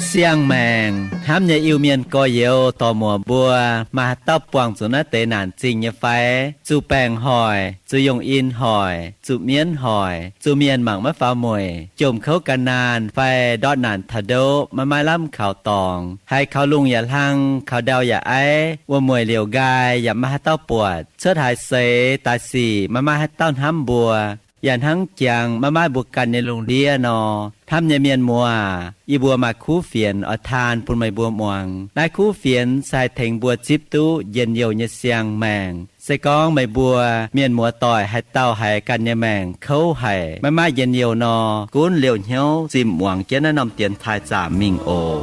Siang-maengc hnamv nyei Iu-Mienh gorx-youz dorc muoc mbuo, maaih haaix dauh buangh zuqc naaiv deix naanc zingh nyei fai? Zuqc baengc hoic, zuqc yongh in hoic, zuqc mienv hoic, zuqc mienh mangc maiv faaux mueic, jomc kouv gan naanh fai ndortv naanc taux ndoqv maiv maaih lamh kaux dorngx, haiz kaux lungh yaac hlang, kaux ndau yaac aiv, wuom-mueic liouc nqaai yaac maiv maaih haaix dauh buatc, cuotv haaix seix daaih sic maiv maaih haaix dauh hnamv mbuo, yaac hnangv jangx maiv maaih mbuo ganh nyei lungh ndiev nor. Hnamv nyei mienh muoz aac, yie mbuo maaih kuv fienx oix taan bun meih mbuo muangx. Naaiv kuv fienx se haih tengx mbuo zipv duqv njien-youh nyei siang-maengc. Se gorngv meih mbuo mienh muoz-doic haaix dauh haiz ganh nyei maengc kouv haic, maiv maaih njien-youh nor, gunv liouh hnyouv zimh muangx jienv naaiv norm dienx taaih zaamc mingh oc.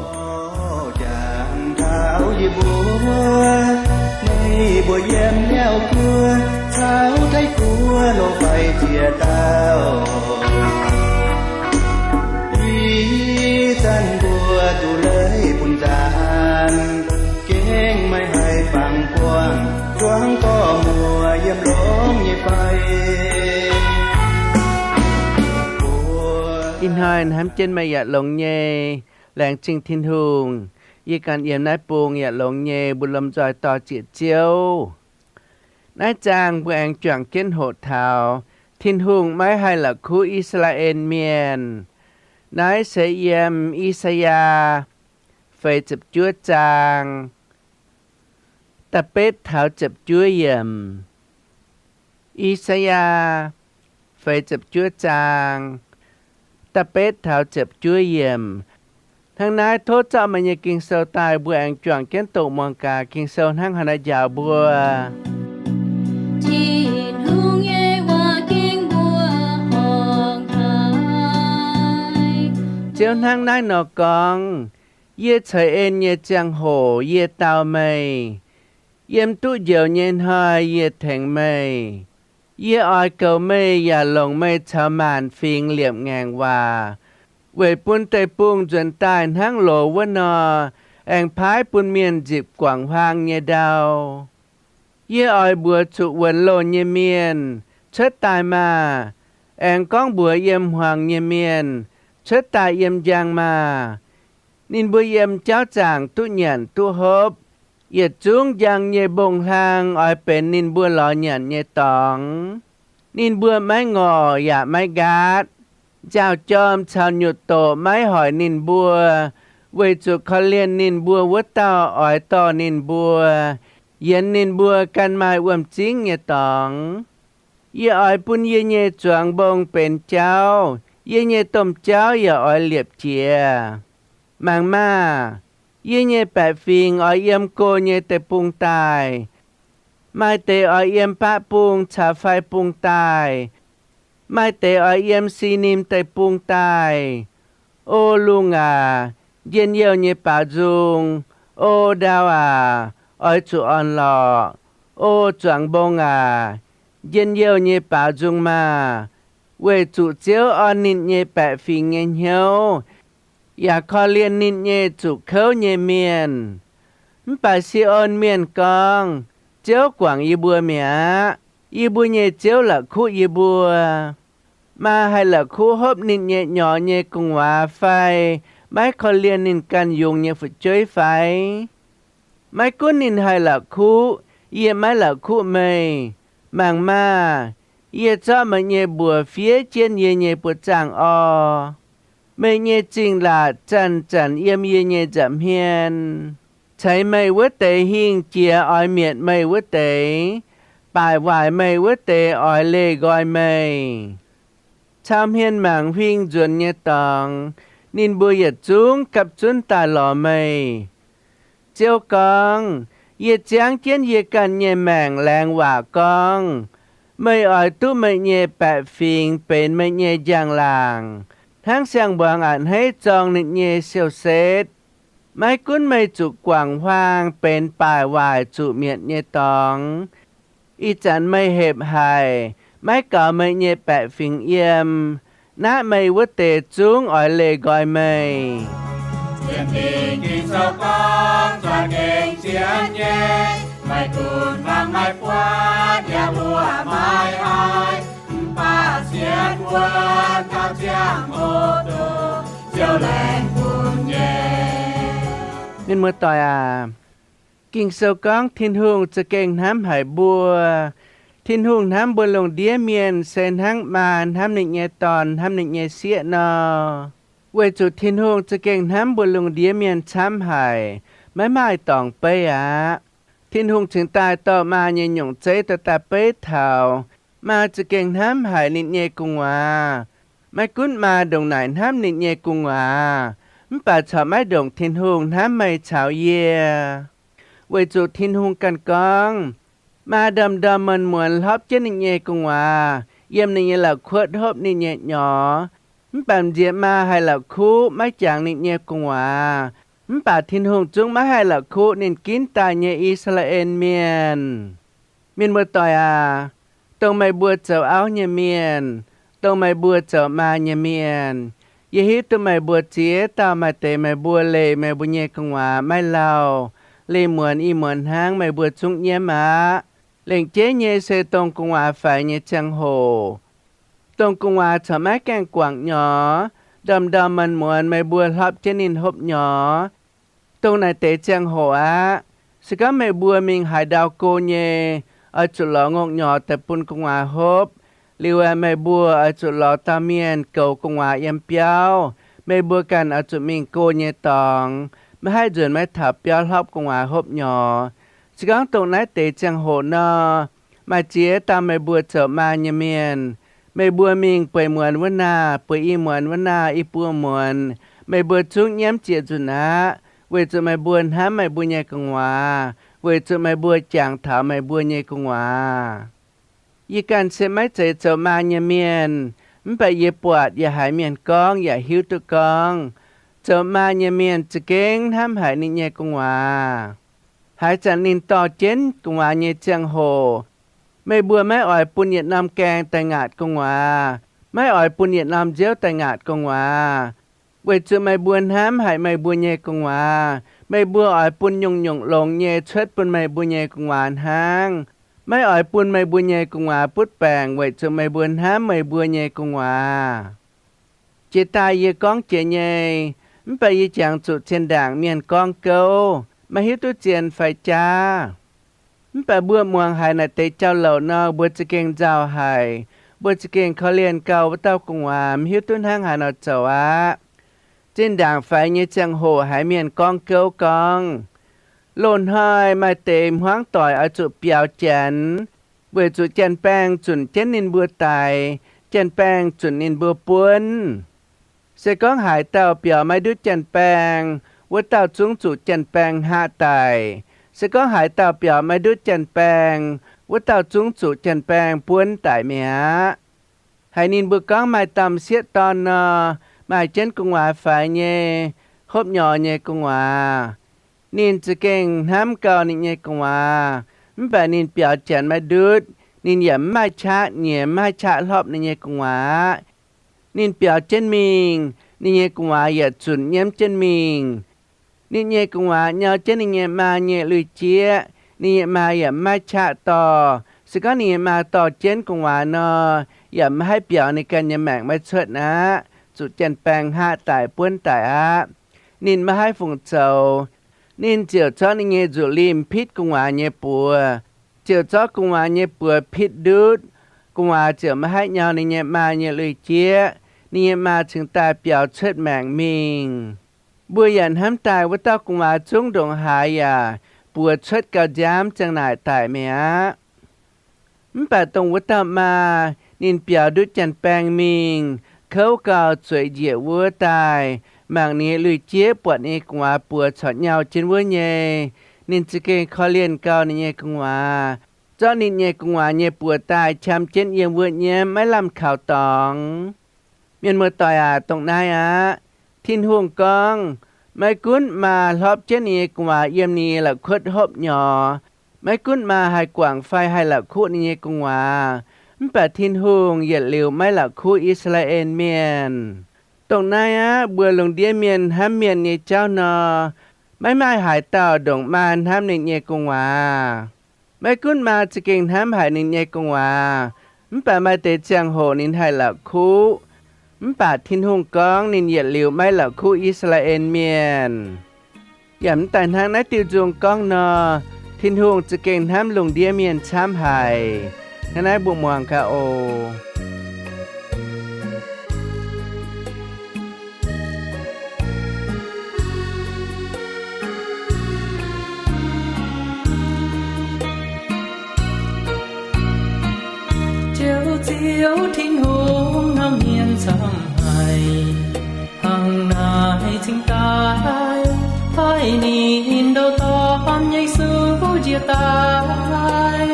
Jangx taux yie mbuo, meih mbuo yiem Niouv Guoqv caux Taiv-Guoqv lorz faix ziex dauh. Ih zanc mbuo duqv leiz bun nzaanx, gengh maiv haih fangx buangh zuangx gorx-muoc yiem longx nyei fai. Ih hnoi hnamv jienv meih yaac longx nyei. Laengz zingh Tin-Hungh, yie ganh yiem naaiv bung yaac longx nyei, mbuo lomh nzoih dorh zieqc Ziouv. Naaiv zaang mbuo aengx juangc jienv hoqc taux Tin-Hungh maiv haih la'kuqv I^saa^laa^en Mienh. Naaiv se yiem I^saa^yaa feix ziepc juov zaang, da'betv taux ziepc juov yiemc. I^saa^yaa feix ziepc juov zaang, da'betv taux ziepc juov yiemc. Hnangv naaiv, tov zorqv meih nyei Ging-Sou daaih, mbuo aengx juangc jienv doqc muangx gaax Ging-Sou hnangv haaix nor njaaux mbuo. Tin-Hungh nyei waac gengh mbuo horngc haic. Ziouv hnangv naaiv nor gorngv, Yie ceix en nyei ziangh hoc yie dau meih. Yiem duqv njoux nyei hnoi yie tengx meih. Yie oix goux meih yaac longc meih caux maanc fingx liepc ngaengc waac, weic bun deic-bung nzuonx daaih hnangv loz wuov nor, aengx paaiv bun mienh nzipc guangc huaang nyei ndau. Yie oix mbuox zuqc wuonx loh nyei mienh, Cuotv daaih maah! Aengx gorngv mbuox yiem hmuangx nyei mienh, Cuotv daaih yiem njang maah! Ninh mbuo yiem jauv zaangc duqv nyanc duqv hopv. Yietc zungv njang nyei mbong-hlang oix benx ninh mbuo lorz nyanc nyei dorngx. Ninh mbuo maiv ngorc yaac maiv nqaatv. Nziaaux-jorm caux nyutc-doqc maiv hoic ninh mbuo, weic zuqc korv-lienh ninh mbuo wuov dauh oix dorh ninh mbuo, yienx ninh mbuo ganh maaih wuom-zingv nyei dorngx. Yie oix bun yie nyei zuangx mbong benx jauv, yie nyei domh jauv yaac oix liepc jiez. Mangc maah! Yie nyei baeqc fingx oix yiem go nyei deic-bung daaih. Maaih deix oix yiem baqv bung caux fai bung daaih. Maaih deix oix yiem Si^nim Deic-Bung daaih. O lungh aac, njien-youh nyei baaux nzung! O ndau aac, oix zuqc orn-lorqc! O zuangx mbong aac, njien-youh nyei baaux nzung maah! Weic zuqc Ziouv orn ninh nyei baeqc fingx nyei hnyouv, yaac korv-lienh ninh nyei zuqc kouv nyei mienh. Mv baac Si^on Mienh gorngv, Ziouv guangc yie mbuo mi'aqv. Yie mbuo nyei Ziouv la'kuqv yie mbuo. Maa haih la'kuqv hopv ninh nyei nyorx nyei gu'nguaaz fai maiv korv-lienh ninh ganh yungz nyei fu'jueiv fai? Maiv gunv ninh haih la'kuqv, yie maiv la'kuqv meih. Mangc maah! Yie zorqv meih nyei mbuox fiev jienv yie nyei buoz-zaangv orv. Meih nyei zingh laatc zanc-zanc yiem yie nyei nza'hmien. Ceix meih wuov deix hingh jiex oix mietc meih wuov deix. Baaic waaic meih wuov deix oix leih nqoi meih. Cau hmien mangc huing nzuonx nyei dorngx, ninh mbuo yietc zungv gapv zunv daaih lorz meih. Ziouv gorngv, Yie ziangv jienv yie ganh nyei maengc laengz waac gorngv, meih oix duqv meih nyei baeqc fingx benx meih nyei njang-laangc, hnangv siang-mbuangz a'hneiv zorng ninh nyei siou-setv. Maiv gunv meih zuqc guangc huaang benx baaic waaic zuqc mietc nyei dorngx, ih zanc meih hepc haic, maiv gaux meih nyei baeqc fingx yiem. Naaiv meih wuov deix zungv oix leih nqoi meih. Sienx Fingx Ging-Sou gorngv, za'gengh sienx nyei, maiv gunv fangx maiv buatc yaac mbuoqc maiv haiz, mv baac sienx wuov taux ziangh hoc dongh Ziouv laengz bun nyei. Mienh muoz-doic aac, Ging-Sou gorngv Tin-Hungh za'gengh hnamv haic mbuo. Tin-Hungh hnamv mbuo lungh ndiev mienh se hnangv maa hnamv ninh nyei dorn hnamv ninh nyei sieqv nor. Weic zuqc Tin-Hungh za'gengh hnamv mbuo lungh ndiev mienh camv haic, maiv maaih dorngx beiv aqv. Tin-Hungh cingx daaih dorh maa nyei nyungc zeiv dorh daaih beiv taux. Maa za'gengh hnamv haic ninh nyei gu'nguaaz. Maiv gunv maa ndongc naaic hnamv ninh nyei gu'nguaaz, mv baac corc maiv ndongc Tin-Hungh hnamv meih caux yie. Weic zuqc Tin-Hungh ganh gorngv, maa ndorm-ndorm muonz-muonz hlopv jienv ninh nyei gu'nguaaz, yiem ninh nyei la'kuotv hopv ninh nyei nyorx. Mv baac m'nziex maa haih la'kuqv maiv jangx ninh nyei gu'nguaaz. Mv baac Tin-Hungh zungv maiv haih la'kuqv ninh ginv daaih nyei I^saa^laa^en Mienh. Mienh muoz-doic aac, dongh meih mbuo zoux auv nyei mienh, dongh meih mbuo zoux maa nyei mienh, yie hiuv duqv meih mbuo ziex dauh maaih deix meih mbuo leih meih mbuo nyei gu'nguaaz maiv lauh. Leih muonz i muonz hnangv meih mbuo zungv nyiemv aqv. Lengc jeiv nyei se dongh gu'nguaaz faix nyei ziangh hoc. Dongh gu'nguaaz corc maiv gaengh guangc nyorx, ndorm-ndorm muonz-muonz meih mbuo hlopv jienv ninh hopv nyorx. Dongh naaic deix ziangh hoc aqv. Se gorngv meih mbuo mingh haaix ndau go nyei, oix zuqc lorz ngongh nyorx daaih bun gu'nguaaz hopv. Liuz aeqv, meih mbuo oix zuqc lorz dauh mienh goux gu'nguaaz yiem biauv. Meih mbuo ganh oix zuqc mingh go nyei dorngx, maiv haih nzuonx maiv taux biauv hlopv gu'nguaaz hopv nyorx. Se gorngv dongh naaiv deix ziangh hoc nor, maaih ziex dauh meih mbuo zoux maa nyei mienh, meih mbuo mingh bueix muonz wuov naah, bueix i muonz wuov naah, i buo muonz, meih mbuo zungv nyiemv jiex nzunc aqv, weic zuqc meih mbuo hnamv meih mbuo nyei gu'nguaaz, weic zuqc meih mbuo jangx taux meih mbuo nyei gu'nguaaz. Yie ganh se maiv zeiz zoux maa nyei mienh, mv baac yie buatc yaac haiz mienh gorngv yaac hiuv duqv gorngv, zoux maa nyei mienh za'gengh hnamv haic ninh nyei gu'nguaaz. Haaix zanc ninh dorh jienv gu'nguaaz nyei ziangh hoc, meih mbuo maiv oix bun yietc norm gaeng daaih ngaatc gu'nguaaz, maiv oix bun yietc norm nziouv daaih ngaatc gu'nguaaz, weic zuqc meih mbuo hnamv haic meih mbuo nyei gu'nguaaz. Meih mbuo oix bun nyungc-nyungc longx nyei cuotv bun meih mbuo nyei gu'nguaaz hnangv. Maiv oix bun meih mbuo nyei gu'nguaaz butv baengc weic zuqc meih mbuo hnamv meih mbuo nyei gu'nguaaz. Jiex daaih yie gorngv jiex nyei, mv baac yie jangx zuqc zinh ndaangc mienh gorngv gouv, maiv hiuv duqv zien fai jaav. Mv baac mbuo muangx haiz naaic deix jauv-louc nor, mbuo za'gengh nzauh haic. Mbuo za'gengh korv-lienh gauh wuov dauh gu'nguaaz maiv hiuv duqv hnangv haaix nor zoux aqv. Zinh ndaangc faix nyei ziangh hoc haiz mienh gorngv gouv gorngv, loz-hnoi maaih deix hmuangv doic oix zuqc biaux Janx, weic zuqc janx-baeng zunc jienv ninh mbuo daix, janx-baeng zunc ninh mbuo buonv. Se gorngv haaix dauh biaux maiv ndutv janx-baeng, wuov dauh zungv zuqc janx-baeng hngaqv daic. Se gorngv haaix dauh biaux maiv ndutv janx-baeng, wuov dauh zungv zuqc janx-baeng buonv daic mi'aqv. Haiz ninh mbuo gorngv maaih dauh m'sieqv dorn nor, maaih jienv gu'nguaaz faix nyei, hopv nyorx nyei gu'nguaaz. Ninh za'gengh hnamv gauh ninh nyei gu'nguaaz, mv baac ninh biaux Janx maiv ndutv, ninh yaac mv maaih qaqv nyiex, mv maaih qaqv hlopv ninh nyei gu'nguaaz aqv. Ninh biaux jienv mingh, ninh nyei gu'nguaaz yaac zunc nyiemv jienv mingh. Ninh nyei gu'nguaaz nyau jienv ninh nyei maa nyei lui-jieqv, ninh nyei maa yaac mv maaih qaqv dorh. Se gorngv ninh nyei maa dorh jienv gu'nguaaz nor, yaac maiv haih biaux ninh ganh nyei maengc maiv cuotv aqv, zuqc janx-baeng hngaqv daic buonv daic aqv. Ninh maiv haih fungc zoux. Ninh ziouc zorqv ninh nyei nzuqc limh pitv gu'nguaaz nyei buoz, ziouc zorqv gu'nguaaz nyei buoz pitv ndutv. Gu'nguaaz ziouc maiv haih nyau ninh nyei maa nyei lui-jieqv. Ninh nyei maa cingx daaih biaux cuotv maengc mingh. Mbuo yaac hnamv daaih wuov dauh gu'nguaaz zungv ndongc haaix yaac buoz cuotv gauh nziaamv ziang naaic daic mi'aqv. Mv baac dongh wuov dauh maa, ninh biaux ndutv janx-baeng mingh, kouv gauh zueiz njiec wuov daaih, mangc ninh lui-jieqv buatc ninh nyei gu'nguaaz buoz corc nyau jienv wuov nyei, ninh za'gengh korv-lienh gauh ninh nyei gu'nguaaz, zorqv ninh nyei gu'nguaaz nyei buoz daaih qam jienv yiem wuov nyiemv, maiv lamh kaux dorngx. Mienh muoz-doic aac, dongh naaiv aqv. Tin-Hungh gorngv, maiv gunv maa hlopv jienv ninh nyei gu'nguaaz yiem ninh nyei la'kuotv hopv nyorx, maiv gunv maa haih guangc fai haih la'kuqv ninh nyei gu'nguaaz, Mv baac Tin-Hungh yietc liuz maiv la'kuqv I^saa^laa^en Mienh. Dongh naaiv aqv, mbuo lungh ndiev mienh hnamv mienh nyei jauv nor, maiv maaih haaix dauh ndongc maa hnamv ninh nyei gu'nguaaz. Maiv gunv maa za'gengh hnamv haic ninh nyei gu'nguaaz, mv baac maaih deix ziangh hoc ninh haih la'kuqv. Mv baac Tin-Hungh gorngv ninh yietc liuz maiv la'kuqv I^saa^laa^en Mienh. Yaac mv daaih hnangv naaiv diuh nzung gorngv nor, Tin-Hungh za'gengh hnamv lungh ndiev mienh camv haic. Hnangv naaiv mbuo muangx gaax oc. Ziouv, Ziouv Tin-Hungh hnamv mienh camv haic, hnangv naaic cingx daaih haih ninh ndau-dorn Yesu njiec daaih.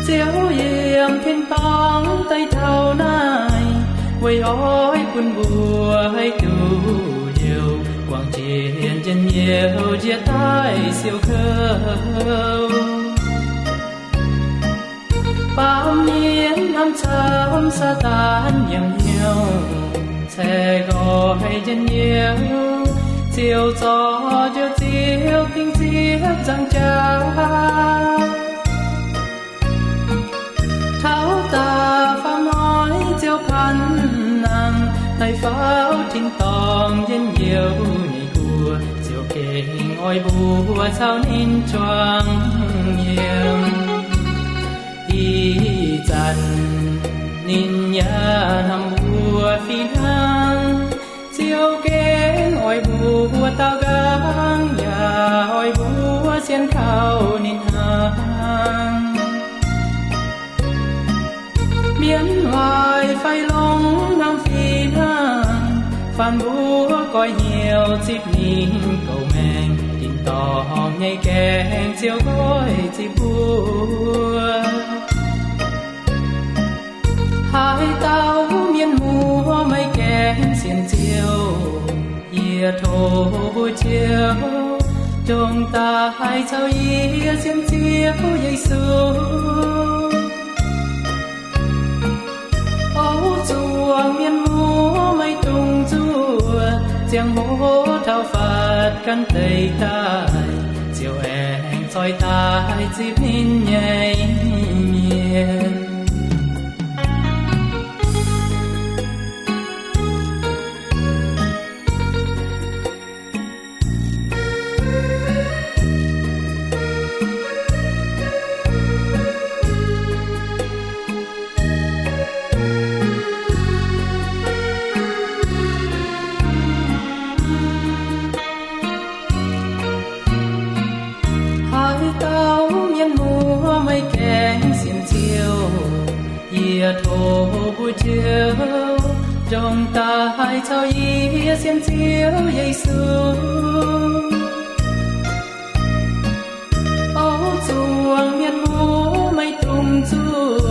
Ziouv yiem tin-dorngh daaih taux naaic, weic oix bun mbuo haih duqv heuc guangc jiex njien-youh njiec daaih siou kouv. Baamh mienh hnamv camv Saadaan nyei hnyouv, caeqv nqoi njien-youh, Ziouv zorc njoux Ziouv dingc ziepc nzaangc jaax. Taux daaih faam hnoi Ziouv paanv nangh, haih faaux tin-dorngh njien-youh nyei guoqv. Ziouv gengh oix mbuo caux ninh juangc yiem. Ih zanc ninh yaac hnamv mbuo fih hnangv. Ziouv gengh oix mbuo daaux nqaang, yaac oix mbuo sienx kaux ninh hnangv. Mienh waaic fai longx hnamv fih hnangv, faanh mbuo goiv hnyouv zipv ninh goux maengc, tin-dorngh nyei gaengh Ziouv goiv zipv mbuo. Haaix dauh mienh muoz maiv gaengh sienx Ziouv, yie tov mbuo Ziouv, ndongc daaih caux yie sienx Ziouv Yesu. O zuangx mienh muoz maiv dungx zuoqv, ziangh hoc taux faatv gan deix daaih, Ziouv aengx zoih daaih zipv ninh nyei mienh. Haaix dauh mienh muoz maiv gaengh sienx Ziouv, yie tov mbuo Ziouv, ndongc daaih caux yie sienx Ziouv Yesu. O zuangx mienh muoz maiv dungx zuoqv,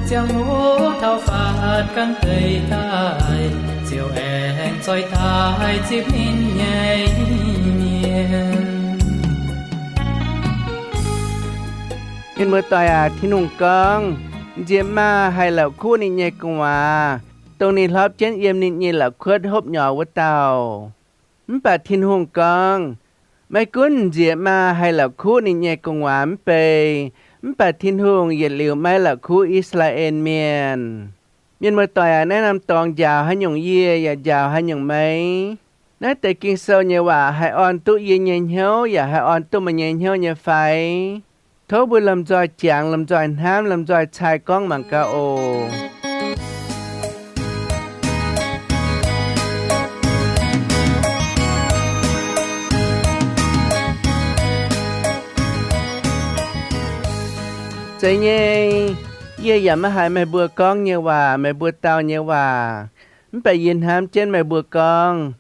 ziangh hoc taux faatv gan deix daaih, Ziouv aengx zoih daaih zipv ninh nyei mienh. Mienh muoz-doic aac, Tin-Hungh gorngv, nziex maah haih la'kuqv ninh nyei gu'nguaaz, dongh ninh hlorpv jienv yiem ninh nyei la'kuotv hopv nyorx wuov dauh. Mv baac Tin-Hungh gorngv, maiv gunv nziex maah haih la'kuqv ninh nyei gu'nguaaz mv bei, mv baac Tin-Hungh yietc liuz maiv la'kuqv I^saa^laa^en Mienh. Mienh muoz-doic aac, naaiv norm dorngx njaaux haaix nyungc yie yaac njaaux haaix nyungc meih. Naaiv deix Ging-Sou nyei waac haih orn duqv yie nyei hnyouv yaac haih orn duqv meih nyei hnyouv nyei fai? Tov mbuo lomh nzoih jangx, lomh nzoih hnamv, lomh nzoih cai gorngv mangc gaax oc. Zeiz nyei, yie yaac maiv haiz meih mbuo gorngv nyei waac, meih mbuo dau nyei waac. Mv baac yie hnamv jienv meih mbuo gorngv,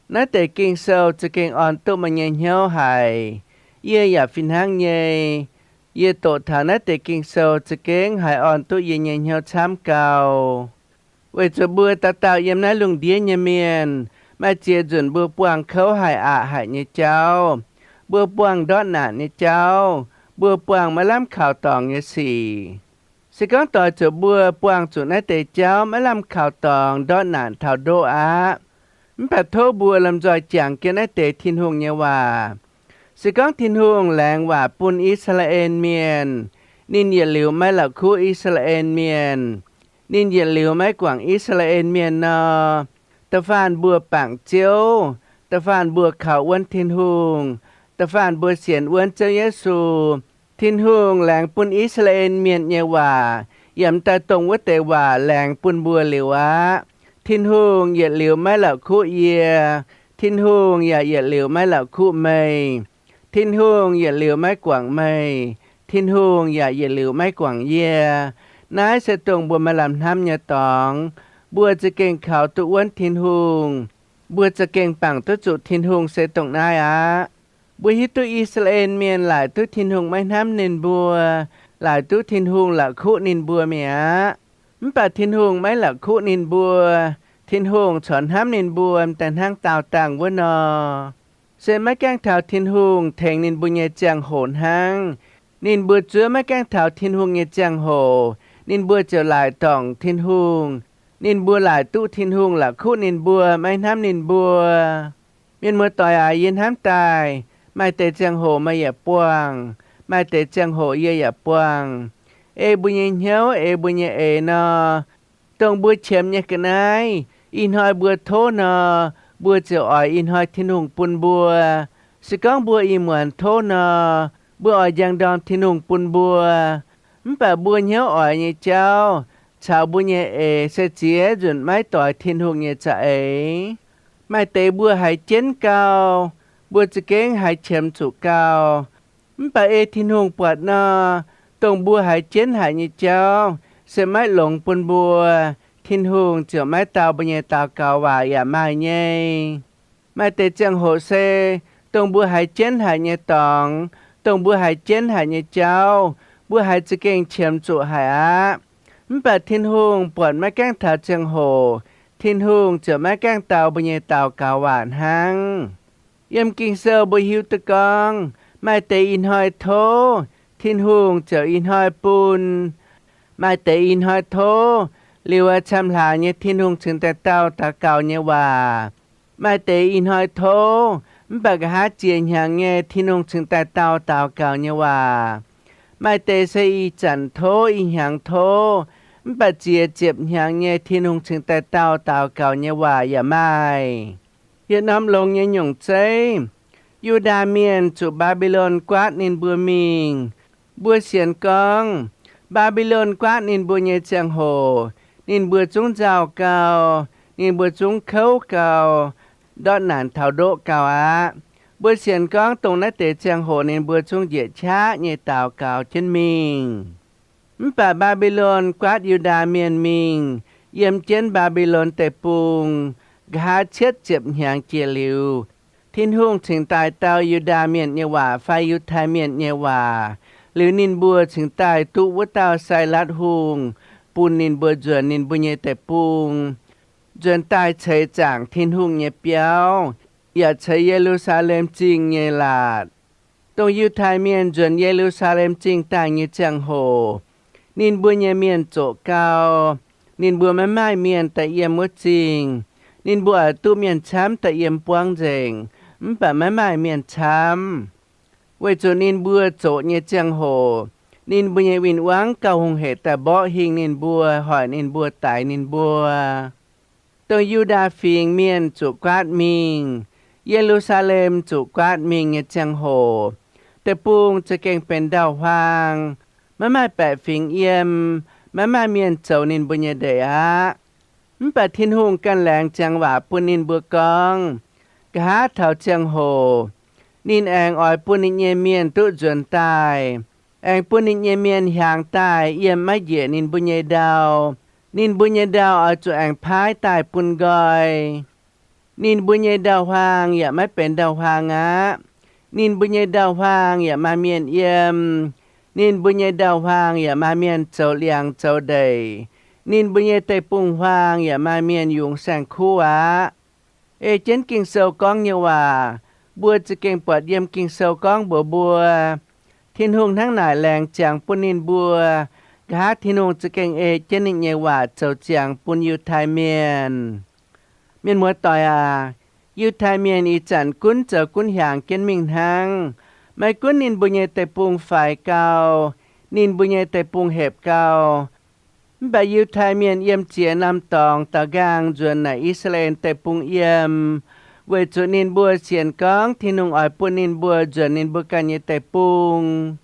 naaiv deix Ging-Sou za'gengh orn duqv meih nyei hnyouv haic. Yie yaac fih hnangv nyei. Yie doqc taux naaiv deix Ging-Sou za'gengh haiz orn duqv yie nyei hnyouv camv gau. Weic zuqc mbuo dauh dauh yiem naaiv lungh ndiev nyei mienh, maaih ziex nzunc mbuo buangh kouv haic aqc haic nyei jauv, mbuo buangh ndortv naanc nyei jauv, mbuo buangh maiv lamh kaux dorngx nyei sic. Se gorngv doix zuqc mbuo buangh zuqc naaiv deix jauv maiv lamh kaux dorngx ndortv naanc taux ndoqv aqv, mv baac tov mbuo lomh nzoih jangx jienv naaiv deix Tin-Hungh nyei waac. Se gorngv Tin-Hungh laengz waac bun I^saa^laa^en Mienh, ninh yietc liuz maiv la'kuqv I^saa^laa^en Mienh. Ninh yietc liuz maiv guangc I^saa^laa^en Mienh nor, da'faanh mbuo bangc Ziouv, da'faanh mbuo kaux wuonv Tin-Hungh, da'faanh mbuo sienx wuonv Ziouv Yesu, Tin-Hungh laengz bun I^saa^laa^en Mienh nyei waac yaac m'daaih dongh wuov deix waac laengz bun mbuo liuz aqv. Tin-Hungh yietc liuz maiv la'kuqv yie. Tin-Hungh yaac yietc liuz maiv la'kuqv meih. Tin-Hungh yietc liuz maiv guangc meih. Tin-Hungh yaac yietc liuz maiv guangc yie. Naaiv se dongh mbuo maaih lamh hnamv nyei dorngx. Mbuo za'gengh kaux duqv wuonv Tin-Hungh. Mbuo za'gengh bangc duqv zuqc Tin-Hungh se dongh naaiv aqv. Mbuo hiuv duqv I^saa^laa^en Mienh laaic duqv Tin-Hungh maiv hnamv ninh mbuo, laaic duqv Tin-Hungh la'kuqv ninh mbuo mi'aqv. Mv baac Tin-Hungh maiv la'kuqv ninh mbuo. Tin-Hungh corc hnamv ninh mbuo m'daaih hnangv daauh dangh wuov nor. Se maiv gaengh taux Tin-Hungh tengx ninh mbuo nyei ziangh hoc hnangv. Ninh mbuo zuov maiv gaengh taux Tin-Hungh nyei ziangh hoc, ninh mbuo ziouc laaic dorngc Tin-Hungh. Ninh mbuo laaic duqv Tin-Hungh la'kuqv ninh mbuo, maiv hnamv ninh mbuo. Mienh muoz-doic aac, yie hnamv daaih, maaih deix ziangh hoc meih yaac buangh, maaih deix ziangh hoc yie yaac buangh. Ei mbuo nyei hnyouv, ei mbuo nyei eix nor, dongh mbuo qiemx nyei ga'naaiv, ih hnoi mbuo tov nor, mbuo ziouc oix ih hnoi Tin-Hungh bun mbuo. Se gorngv mbuo ih muonz tov nor, mbuo oix njang ndorm Tin-Hungh bun mbuo. Mv baac mbuo hnyouv oix nyei jauv caux mbuo nyei eix se ziex nzunc maiv doix Tin-Hungh nyei za'eix. Maaih deix mbuo haiz jienv gau, mbuo za'gengh haiz qiemx zuqc gau. Mv baac ei Tin-Hungh buatc nor, dongh mbuo haiz jienv haic nyei jauv se maiv longx bun mbuo, Tin-Hungh ziouc maiv dau mbuo nyei daux gaux waac yaac maaih nyei. Maaih deix ziangh hoc se, dongh mbuo haiz jienv haic nyei dorngx, dongh mbuo haiz jienv haic nyei jauv, mbuo haiz za'gengh qiemx zuqc haic aqv. Mv baac Tin-Hungh buatc maiv gaengh taux ziangh hoc, Tin-Hungh ziouc maiv gaengh dau mbuo nyei daux gaux waac hnangv. Yiem Ging-Sou mbuo hiuv duqv gorngv, maaih deix ih hnoi tov, Tin-Hungh ziouc ih hnoi bun. Maaih deix ih hnoi tov, liuz camv hlaax nyei Tin-Hungh cingx daaih dau daux gaux nyei waac. Maaih deix ih hnoi tov, mv baac nqa'haav ziex hnyangx nyei Tin-Hungh cingx daaih dau daux gaux nyei waac. Maaih deix se ih zanc tov, ih hnyangx tov, mv baac ziex ziepc hnyangx nyei Tin-Hungh cingx daaih dau daux gaux nyei waac yaac maaih. Yietc norm longx nyei nyungc zeiv, Yu^ndaa Mienh zuqc Mbaa^mbi^lon guaatv ninh mbuo mingh. Mbuo sienx gorngv, Mbaa^mbi^lon guaatv ninh mbuo nyei ziangh hoc, ninh mbuo zungv nzauh gau, ninh mbuo zungv kouv gau, ndortv naanc taux ndoqv gau aqv. Mbuo sienx gorngv dongh naaiv deix ziangh hoc ninh mbuo zungv njiec qaqv nyei daux gaux jienv mingh. Mv baac Mbaa^mbi^lon guaatv Yu^ndaa Mienh mingh, yiem jienv Mbaa^mbi^lon Deic-Bung, nqa'haav cietv ziepc hnyangx jiex liuz, Tin-Hungh cingx daaih dau Yu^ndaa Mienh nyei waac fai Yiutai Mienh nyei waac. Liuz ninh mbuo cingx daaih duqv wuov dauh Sailatv Hungh bun ninh mbuo nzuonx ninh mbuo nyei deic-bung, nzuonx daaih ceix zaangc Tin-Hungh nyei biauv, yaac ceix Ye^lu^saa^lem Zingh nyei laatc. Dongh Yiutai Mienh nzuonx Ye^lu^saa^lem Zingh daaih nyei ziangh hoc, ninh mbuo nyei mienh zoqc gau. Ninh mbuo maiv maaih mienh daaih yiem wuov zingh. Ninh mbuo oix duqv mienh camv daaih yiem buangv nzengc, mv baac maiv maaih mienh camv. Weic zuqc ninh mbuo zoqc nyei ziangh hoc, ninh mbuo nyei win-wangv gauh hungh hec daaih mborqv hingh ninh mbuo, hoic ninh mbuo, daix ninh mbuo. Dongh Yu^ndaa Fingx Mienh zuqc guaatv mingh, Ye^lu^saa^lem zuqc guaatv mingh nyei ziangh hoc, deic-bung za'gengh benx ndau-huaang, maiv maaih baeqc fingx yiem, maiv maaih mienh zoux ninh mbuo nyei ndeic aqv. Mv baac Tin-Hungh ganh laengz ziangx waac bun ninh mbuo gorngv, nqa'haav taux ziangh hoc, ninh aengx oix bun ninh nyei mienh duqv nzuonx daaih, aengx bun ninh nyei mienh hiaangx daaih yiem maiv njiec ninh mbuo nyei ndau. Ninh mbuo nyei ndau oix zuqc aengx paaiv daaih bun nqoi. Ninh mbuo nyei ndau-huaang yaac maiv benx ndau-huaang aqv. Ninh mbuo nyei ndau-huaang yaac maaih mienh yiem. Ninh mbuo nyei ndau-huaang yaac maaih mienh zoux liangx zoux ndeic. Ninh mbuo nyei deic-bung-huaang yaac maaih mienh yungz saeng-kuv aqv. Ei jienv Ging-Sou gorngv nyei waac, mbuo za'gengh buatc yiem Ging-Sou gorngv mbuox mbuo, Tin-Hungh hnangv naaic laengz ziangx bun ninh mbuo. Nqa'haav Tin-Hungh za'gengh ei jienv ninh nyei waac zoux ziangx bun Yiutai Mienh. Mienh muoz-doic aac, Yiutai Mienh ih zanc gunv zoux gunv hiaangx jienv mingh hnangv. Maiv gunv ninh mbuo nyei deic-bung faix gau, ninh mbuo nyei deic-bung hepc gau, mv baac Yiutai Mienh yiem ziex norm dorngx daaux nqaang nzuonx naaic I^saa^laa^en Deic-Bung yiem, weic zuqc ninh mbuo sienx gorngv Tin-Hungh oix bun ninh mbuo nzuonx ninh mbuo ganh nyei deic-bung.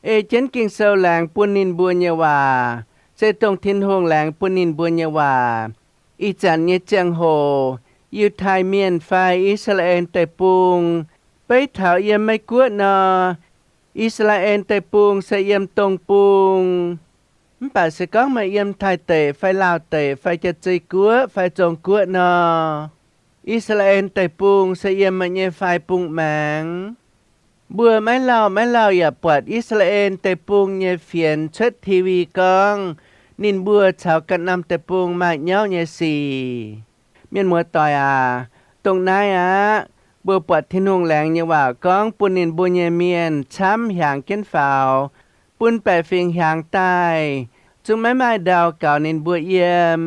Ei jienv Ging-Sou laengz bun ninh mbuo nyei waac, se dongh Tin-Hungh laengz bun ninh mbuo nyei waac. Ih zanc nyei ziangh hoc, Yiutai Mienh fai I^saa^laa^en Deic-Bung, beiv taux yiem Meiv Guoqv nor, I^saa^laa^en Deic-Bung se yiem Dong Bung. Mv baac se gorngv meih yiem Taiv Deic fai Laauh Deic fai Jaa-Zei Guoqv fai Zong Guoqv nor, I^saa^laa^en Deic-Bung se yiem meih nyei fai bung maengx. Mbuo maiv lauh maiv lauh yaac buatc I^saa^laa^en Deic-Bung nyei fienx cuotv T V gorngv ninh mbuo caux ganh norm deic-bung maaih nyauv nyei sic. Mienh muoz-doic aac, dongh naaiv aqv. Mbuo buatc Tin-Hungh laengz nyei waac gorngv bun ninh mbuo nyei mienh camv hiaangx jienv faaux, bun baeqc fingx hiaangx daaih, zungv maiv maaih ndau gaux ninh mbuo yiem.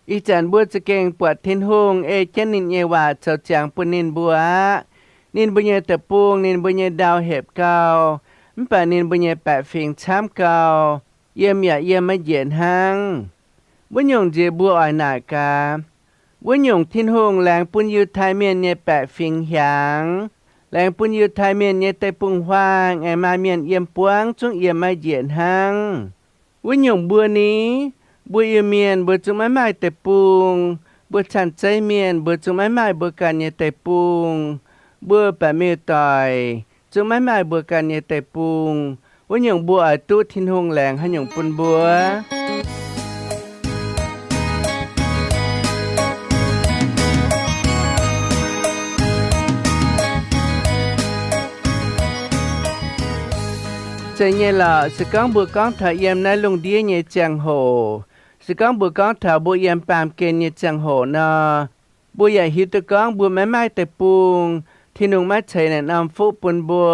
Ih zanc mbuo za'gengh buatc Tin-Hungh ei jienv ninh nyei waac zoux ziangx bun ninh mbuo aqv. Ninh mbuo nyei deic-bung, ninh mbuo nyei ndau hepc gau, mv baac ninh mbuo nyei baeqc fingx camv gau, yiem yaac yiem maiv njiec hnangv. Wuov nyungc nziex mbuo oix naaic gaax, wuov nyungc Tin-Hungh laengz bun Yiutai Mienh nyei baeqc fingx hiaangx, laengz bun Yiutai Mienh nyei deic-bung huaang aengx maaih mienh yiem buangv zungv yiem maiv njiec hnangv. Wuov nyungc mbuo ni, mbuo Iu-Mienh mbuo zungv maiv maaih deic-bung. Mbuo caan-zeiv mienh mbuo zungv maiv maaih mbuo ganh nyei deic-bung. Mbuo baeqc miuc-doic zungv maiv maaih mbuo ganh nyei deic-bung. Wuov nyungc mbuo oix duqv Tin-Hungh laengz haaix nyungc bun mbuo? Zeiz nyei lorqc, se gorngv mbuo gorngv taux yiem naaiv lungh ndiev nyei ziangh hoc, se gorngv mbuo gorngv taux mbuo yiem baamh gen nyei ziangh hoc nor, mbuo yaac hiuv duqv gorngv mbuo maiv maaih deic-bung, Tin-Hungh maiv ceix naaic norm fuqv bun mbuo.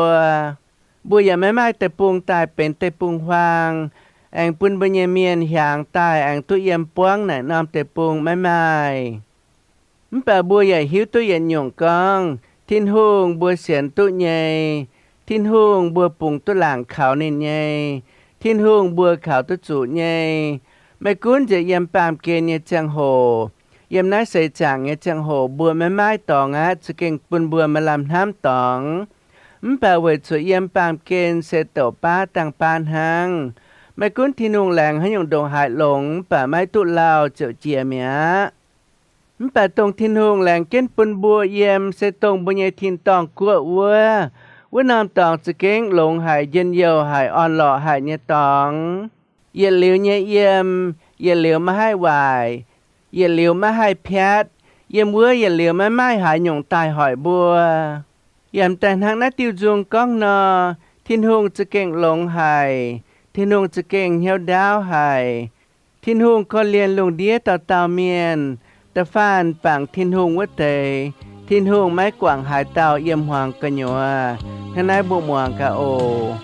Mbuo yaac maiv maaih deic-bung daaih benx deic-bung huaang, aengx bun mbuo nyei mienh hiaangx daaih aengx duqv yiem buangv naaic norm deic-bung, maiv maaih. Mv baac mbuo yaac hiuv duqv yietc nyungc gorngv, Tin-Hungh mbuo sienx duqv nyei, Tin-Hungh mbuo bungx duqv laangc kaux ninh nyei, Tin-Hungh mbuo kaux duqv zuqc nyei. Maiv gunv nziex yiem baamh gen nyei ziangh hoc, yiem naaiv seix zaangc nyei ziangh hoc mbuo maiv maaih dorngx aqv, za'gengh bun mbuo maaih lamh hnamv dorngx. Mv baac weic zuqc yiem baamh gen se douc baav dangh baav hnangv. Maiv gunv Tin-Hungh laengz haaix nyungc ndongc haaix longx, mv baac maiv duqv lauh ziouc jiex mi'aqv. Mv baac dongh Tin-Hungh laengz jienv bun mbuo yiem se dongh mbuo nyei tin-dorngh guoqv wuov, wuov norm dorngx za'gengh longx haic, njien-youh haic, orn-lorqc haic nyei dorngx. Yietc liuz nyei yiem, yietc liuz maiv haih waaic, yietc liuz maiv haih piatv. Yiem wuov yietc liuz maiv maaih haaix nyungc daaih hoic mbuo. Yaac m'daaih hnangv naaiv diuh nzung gorngv nor, Tin-Hungh za'gengh longx haic. Tin-Hungh za'gengh hnyouv ndaauv haic. Tin-Hungh korv-lienh lungh ndiev dauh dauh mienh. Da'faanh bangc Tin-Hungh wuov deix, Tin-Hungh maiv guangc haaix dauh yiem hmuangx gu'nyuoz. Hnangv naaiv mbuo muangx gaax oc.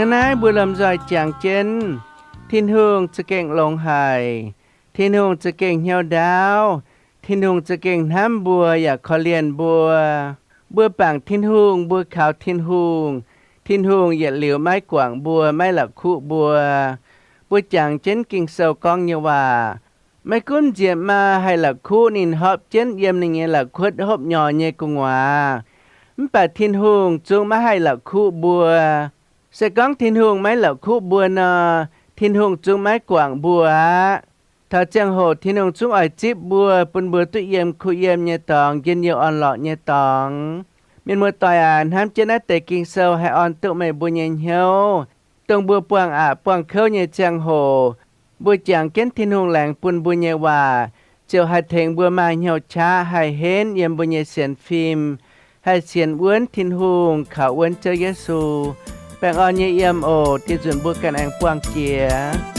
Naaiv mbuo lomh nzoih jangx jienv, Tin-Hungh za'gengh longx haic. Tin-Hungh za'gengh hnyouv ndaauv. Tin-Hungh za'gengh hnamv mbuo yaac korv-lienh mbuo. Mbuo bangc Tin-Hungh, mbuo kaux Tin-Hungh, Tin-Hungh yietc liuz maiv guangc mbuo, maiv la'kuqv mbuo. Mbuo jangx jienv Ging-Sou gorngv nyei waac, maiv gunv nziepc maa haih la'kuqv ninh hopv jienv yiem ninh nyei la'kuotv hopv nyorx nyei gu'nguaaz, mv baac Tin-Hungh zungv maiv haih la'kuqv mbuo. Se gorngv Tin-Hungh maiv la'kuqv mbuo nor, Tin-Hungh zungv maiv guangc mbuo aqv. Taux ziangh hoc Tin-Hungh zungv oix zipv mbuo, bun mbuo duqv yiem kuh yiem nyei dorngx, njien-youh orn-lorqc nyei dorngx. Mienh muoz-doic aac, hnamv jienv naaiv deix Ging-Sou haih orn duqv meih mbuo nyei hnyouv, dongh mbuo buangh aqc buangh kouv nyei ziangh hoc, mbuo jangx jienv Tin-Hungh laengz bun mbuo nyei waac, ziouc haih tengx mbuo maaih hnyouv qaqv haih henv yiem mbuo nyei sienx fim, haih sienx wuonv Tin-Hungh, kaux wuonv Ziouv Yesu. Baengh orn nyei yiem oc. Dih nzunc mbuo ganh aengx buangh jiex.